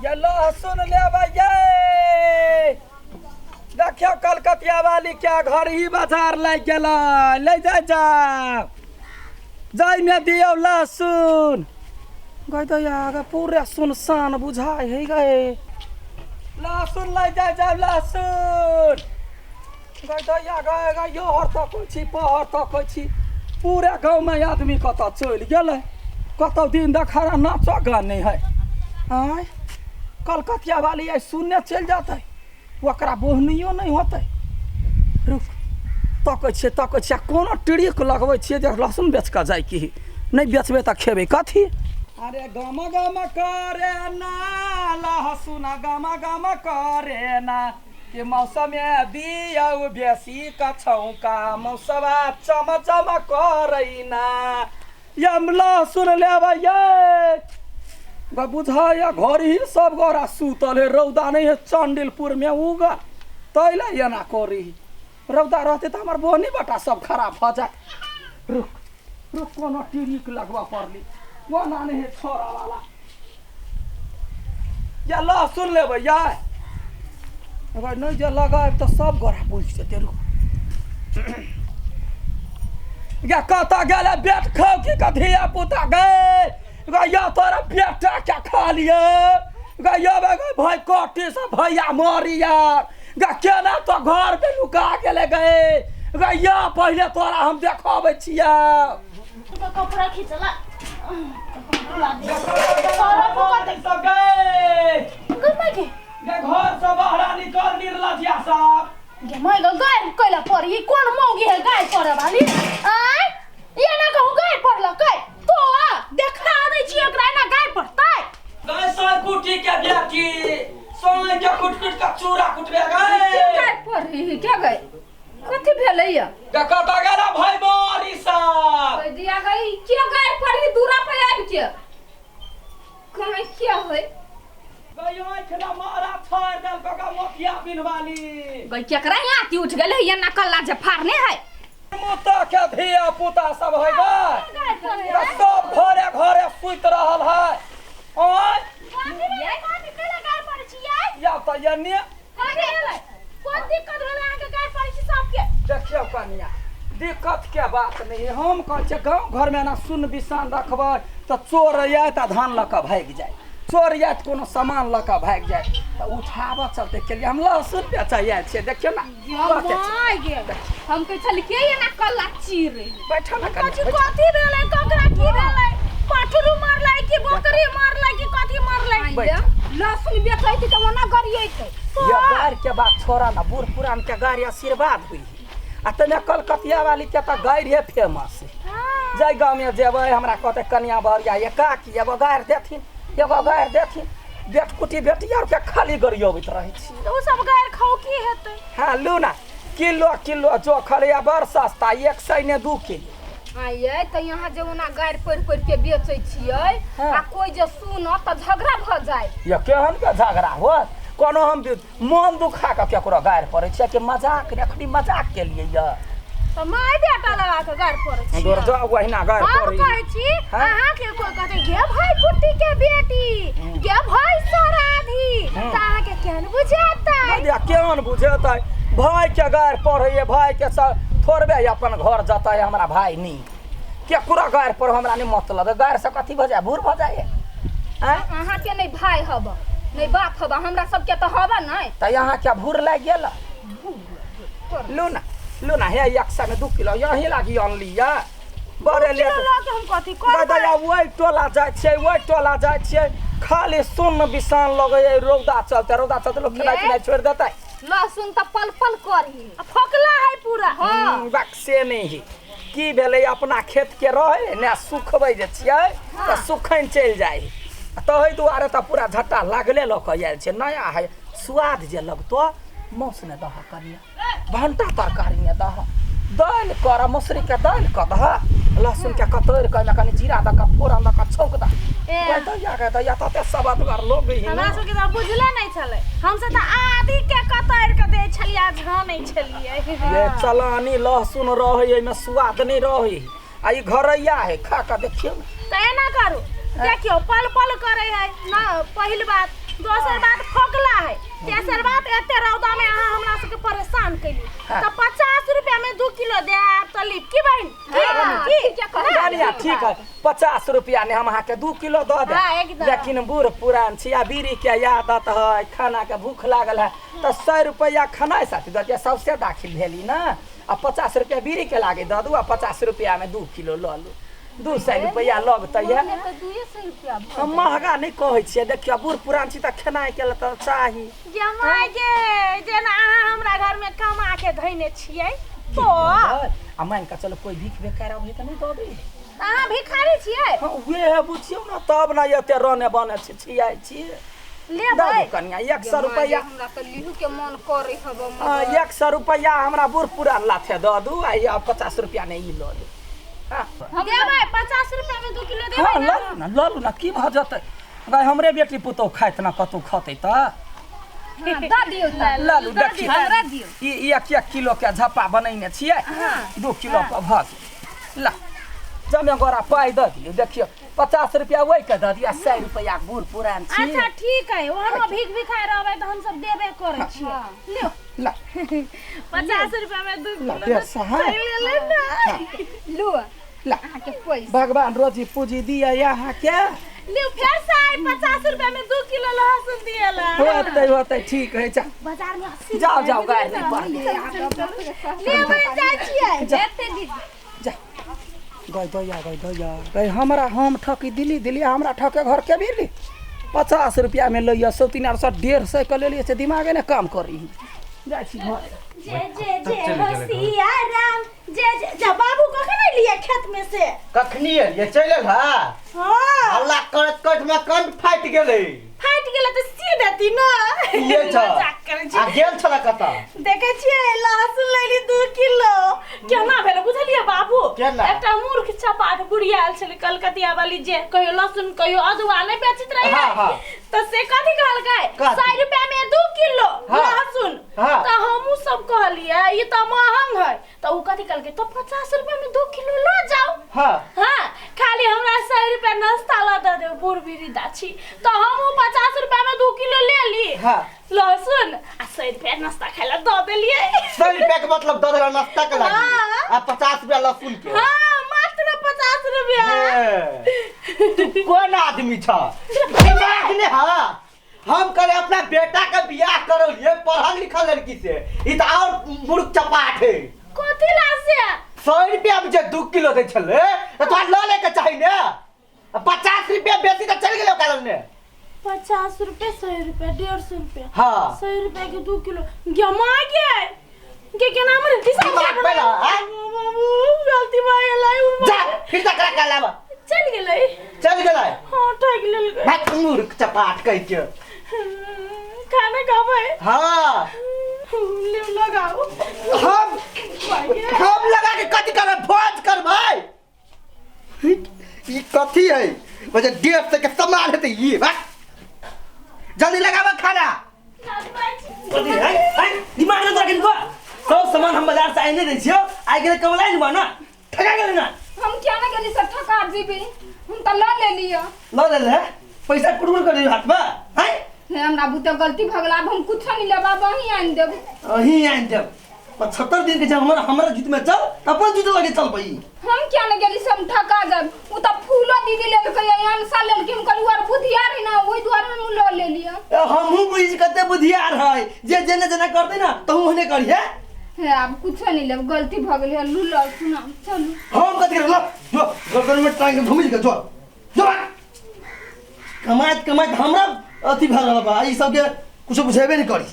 ये लहसुन लेबै ये। देखियौ कलकतिया वाली के घर ही बाजार लागि गेलै, ले जाय जाओ जाहिमे दियौ लहसुन। गै दैया गे, पूरे सुनसान बुझाइ है गै। लहसुन ले जाय जाओ लहसुन। गै दैया गै गै, यो हर तकै छी पहर तकै छी, पूरे गाँवमे आदमी कतऽ चलि गेलै? कतौ दिन देखारा नाचो गान नहि है। आँय, कलकतिया वाली आइ सुनने चलि जेतै, ओकरा बोहनियो नहि होतै। रुक, तकै छियै तकै छियै, आ कोनो ट्रिक लगबै छियै जे लहसुन बेच कऽ जाइ की नहि बेचबै तऽ खेबै कथी? अरे गम गम करे ना लहसुन, गम गम करे ना कि मौसमे दियौ बेसी कछौका, मौसवा चम चम करैना। यम लहसुन लेबै ये। बुझाइया घर ही सब गोरा सुतल है, रौदा नहीं है चंडिलपुर में उगल, तैला एना करी। रौदा रहते तऽ हमर बोहनी बटा सब खराब भऽ जाए। रुक रुक, कोनो टिरिक लगबऽ पड़ली, ओना नहीं है छोड़ा वाला। या लहसुन लेबै या अगर नहीं जे लगायब तऽ सब गोरा बुझि जेतै। रुक या, कतऽ गेलै बेट खाउ की के धिया पुता गै? गै या तोरा बेटा के खा लियै गै? यौ गै भाई कटी से भैया मरी यार गै, केना तो घर पे लुका गेलै गै? गै या पहिले तोरा हम देखबै छियै। कपड़ा खींचला सब गै गै गै, घर से बाहर निकल निर्लज्या सब। गे my गे, गाय कैला पड़ी? कोन मौगी है गाय पड़े वाली? आय ये ना कहूँ गाय पड़लकै तो आ देखा दै छी एकरा, एना गाय पड़तै? गै साई कुटी के बेटी, सोने के कुट कुट के चूड़ा कुटबे गै। गाय पड़ी क्या गई? कथी भेलै या? गै कतऽ गेला भाई मारी सब? कह दिया गई के गाय पड़ी दूरा पे आबि के कहाँ क्या होय? गै आँखि ने मारा छोड़ि देलको गै मोतिया बिनवाली। गई केकरा यहाँ आती उठ गेलै ये नकल जे फाड़ने है? मुता के धिया पुता सब है गै, गै सब घरे घरे सुति रहल है। आँय या तऽ एने कोन दिक्कत भेलै अहाँके गाय पड़ै छी सबके? देखियौ कनिया, दिक्कत के बात नहीं, हम कहै छियै गाँव घरमे एना सुन बिसान रखबै तऽ चोर आयत आ धान लऽ कऽ भागि जाय, चोर आयत कोनो सामान लऽ कऽ भागि जाय, तऽ उठाबऽ चलते के लिए हम लहसुन बेचऽ आयल छियै। देखियौ ने कते छै। My गे, हम कहै छली के एना कल्ला चीर बैठो ने कनिया, कथी बैठो। कथी भेलै? ककरा की भेलै? पठरू मारलै कि बकरी मारलै कि कथी मारलै? बैठ। लहसुन बेचै तऽ ओना गरियैतै। ये गारि के बात छोड़ा ना, बूढ़ पुरान के गारि आशीर्वाद हुई। आ तने कलकतिया वाली के तऽ गारि हे फेमस है। जाहि गाँवमे जेबै हमरा कहतै कनिया बहरिया ये काकी एगो गारि देथिन, एगो गारि देथिन। बेटकुटी बेटी आरके खाली गरियबैत रहै छी। ओ सब गारि खाउ की हेतै? हँ लू ना, किलो किलो जो खलैया बड़ सस्ता, 100 ने 2 किलो। आइए तऽ यहाँ जे ओना गारि पढ़ि पढ़ि के बेचै छियै आ कोइ जे सुनत तऽ झगड़ा भऽ जाय। ये केहन के झगड़ा होत? कोनो हम मन दुखा कऽ केकरो गारि पड़ै छियै कि मजाक? एखनी मजाक के लिए ये तऽ माय बेटा लगा के गारि पड़ै छियै। दूर जाउ, ओहिना गारि हम पड़ै। कहै छी हाँ? अहाँके कोइ कहतै गे भाई कुट्टी के बेटी, गे भाई सराधी, तऽ अहाँके केहन बुझेतै? दिया केहन बुझेतै? भाई के गारि पढ़ैए, भाई के थोड़बे अपन घर जतै। हमरा भाई नहीं, केकरो गारि पढ़ हमरा नहीं मतलब है। गारि से कथी भऽ जाय? बूढ़ भऽ जाय? आँय? अहाँके नहि भाय हब नहि बाप हब, हमरा सबके तऽ हब नहि। तऽ यहाँ क्या भूर लागि गेल? लू ना लू ना, हे 100 में 2 किलो यही लागी अनली या बड़े लेट किलो लऽ के हम कथी करबै? दैया ओहि टोला जाइ छियै, ओहि टोला जाइ छियै, खाली सुन्न बिसान लगैए। रौदा चलते रौदा चलते लोक खेनाइ पिनाइ छोड़ि देतै। लहसुन तऽ पल पल करही। आ फोकला है पूरा। हँ। बक्से नहि है। की भेलै, अपना खेत के रहै ने, सुखबै जे छियै तऽ सुखैन चलि जाइ है, तहि दुआरे तऽ पूरा झट्टा लागले लऽ कऽ आयल छै। नया है, स्वाद जे लगतो। मौस ने दह कनिया, भण्टा तरकारी ने दह, दालि कर, मसुरीके दालि कऽ दह, लहसुनके कतरि कऽ ओहिमे कनि जीरा दऽ कऽ फोरन दऽ कऽ छौंक दह। ए। गै दैया गै दैया, तते सबदगर लोग ही हमरा सबके तऽ बुझले नहि छलै, हमसब तऽ आदि के कतरि के दै छलियै आ झानै छलियै। ये चलानी लहसुन रहै, एहिमे स्वाद नहि रहै, आ ई घरैया है, खा कऽ देखियौ ने। तऽ एना करू, देखियो पल पल करे है ना पहिल बात, दोसर बात फोकला है, तेसर बात एते रौदा में अहाँ हमरा सबके परेशान कैली। हाँ। तऽ 50 रुपया में 2 किलो देब तऽ ली की बहिन? हाँ, की ठीके कहै जानिया ठीक है, 50 रुपया ने हम अहाँके 2 किलो दऽ देब। हाँ, एकदम। लेकिन बूढ़ पुरान छी आ बीड़ी के आदत है, खाना के भूख लागल है, तऽ 100 रुपया खाना साथी दऽ दिअ, सबसे दाखिल भेली ना। आ 50 रुपया बीड़ी के लागे दऽ दू आ 50 रुपया में 2 किलो लऽ लू, 200 रुपया लगतै है। मने तऽ 200 रुपया भऽ हम महगा नहि कहै छियै, देखियौ बूढ़ पुरान छी तऽ खेनाइ के लेल तऽ चाही। जमाइ के जेना अहाँ हमरा घर में कमा के धैने छियै तो आ मान कऽ चलू कोइ भीख बेकार अबै तऽ नहि दऽ दै। अहाँ भिखारी छियै? हाँ, उहे बुझियौ ने तब ने एते रने बने छी छियै छी। लेबै दऽ दू कनिया 100 रुपैआ। हमरा तऽ लिहू के मन करै हब। हाँ, 100 रुपैआ हमरा बूढ़ पुरान लाथे दऽ दू आ ई 50 रुपैआ नहि ई लऽ लू। हाँ। देबै 50 रुपया में 2 किलो देबै? हाँ, लऽ लू ना, लऽ लू ना, की भऽ जेतै गाय, हमरे बेटी पुतोहु खाइत ना कतहु खतै तऽ। दऽ दियौ तऽ। लऽ लू, देखी हमरा दियौ। ई 1-1 किलो के झप्पा बनैने छियै, 2 किलो के भऽ गेल। ला जमे गोरा पाइ दऽ दियौ, देखियौ 50 रुपया ओहिके दऽ दिअ, 100 रुपया बूढ़ पुरान छी। अच्छा ठीक है, ओहनो भीख भिखारि रहबै तऽ हमसब देबे करै छियै। लियौ ला 50 रुपया में 2 ला किलो 150 है। ले ले ना। लू ला अहाँके पैसा। भगवान रोजी पूंजी दिया अहाँके। लियौ फेर से आइ 50 रुपया में 2 किलो लहसुन दिएला। होतै होतै ठीक है, जा बाजार में 80 जाओ रुपया जाओ में गाड़ी बुझलियै पर ने? लेबै जाइ छियै। जा। एते दीदी जा गई दैया, गई दैया गई, हमरा हम ठकी दिल्ली दिल्ली हमरा ठके घर के भी 50 रुपया में लैया, 103 आर 100 150 के लेलियै से दिमागे ने काम करी। जाइ छी घर। जय जय जय हो सिया राम जय जय। जा बाबू कखन एलियै खेत में से? कखनी एलियै, चलि एल हा? हाँ। हल्ला करत करत हमरा कंठ फाटि गेलै। फाटि गेलै तऽ सी देती ना। ये छ मजाक करै छी। आ गेल छल कतऽ? देखै छियै लहसुन लेली 2 किलो। केना भेलै बुझलियै बाबू? केना? एकटा मूर्ख चपाट बुढ़िया आयल छलै कलकतिया वाली, जे कहियो लहसुन कहियो अदुआ नहि बेचैत रहै। हाँ, हाँ। तऽ से कथी कहलकै? कथी? 100 रुपया में 2 किलो हाँ। लहसुन। हाँ। तऽ हमहूँ सब कहलियै ई तऽ महंग है, तऽ ओ कथी कहलकै तऽ 50 रुपया में 2 किलो लऽ जाउ। हाँ। हाँ, खाली हमरा 100 रुपया नाश्ता ला दऽ देब, बूढ़ वृद्धा छी तऽ हमहूँ 50 रुपया में 2 किलो ले ली हाँ। लहसुन आ 100 रुपया नाश्ता खाय ला दऽ देलियै। 100 रुपया के मतलब दऽ देला नाश्ता के लागी हाँ। आ 50 रुपया लहसुन के। हाँ, मात्र 50 रुपया। हे, तू कोन आदमी छ, दिमाग ने? हाँ, हम करे अपना बेटा के बियाह करौलिए पढ़ल लिखल लड़की से, ई तऽ और मूर्ख चपाट है। कथी ला से? 100 रुपया में जे 2 किलो दै छलै तऽ तोरा लऽ लैके चाही ने, 50 रुपया बेसी तऽ चलि गेलै ओकरा लग। 50 रुपया 100 रुपया 150 रुपया। हाँ। 100 रुपया के 2 किलो गे माँ गे गे केना मरे दिमाग पे ना, हाँ? बाबू गलती भऽ गेलै। जा फिर तक करा लाबा। चलि गेलै। चलि गेलै? हाँ, ठकि लेलकै। भाग मूर्ख चपाट कहि के। खाना खाबै? हाँ। लिउ लगाउ। हम हम लगा के कथी करबै? भोज करबै? ई कथी है? वजह 150 के सामान हेतै ई। भाग, जल्दी लगाबऽ खाना। कथी है? है दिमाग न तोरा किनको, सब सामान हम बाजार से आने दै छियौ, आइ गेलै कमलाइ बा ना ठका गेलै ना। हम क्या ना गेली सब ठका जीबी, हम तऽ लऽ लेलियै। लऽ लेल है, पैसा कुटकुट कर दियौ हाथ में है। हे हमरा बुते गलती भऽ गेल, आब हम कुछो नहीं लेब, आब अहीं आनि देब। अहीं आनि देब? 75 दिन के जब हमर हमरा जूत में चल त अपन जूत लगे चल पई। हम क्या ना गेली सब ठका जब, उ तऽ फूलो दीदी लेलकै अनसा लेलकै, हम कहली और बुधियार है ना, ओहि दुआरे हम लऽ लेलियै। हमहूँ बुझ कते बुधियार है, जे जेने जेना करतै ना तहू ओहने करिहे। हे आब कुछो नहीं लेब, गलती भऽ गेलै। लू लऽ सुना चलू। हम कथी करब? ल जो गर्दन में टांग के घुमिल के जो जो। कमाइत कमाइत हमरा अथी भऽ रहल बा, ई सबके कुछो बुझेबे नहीं करी।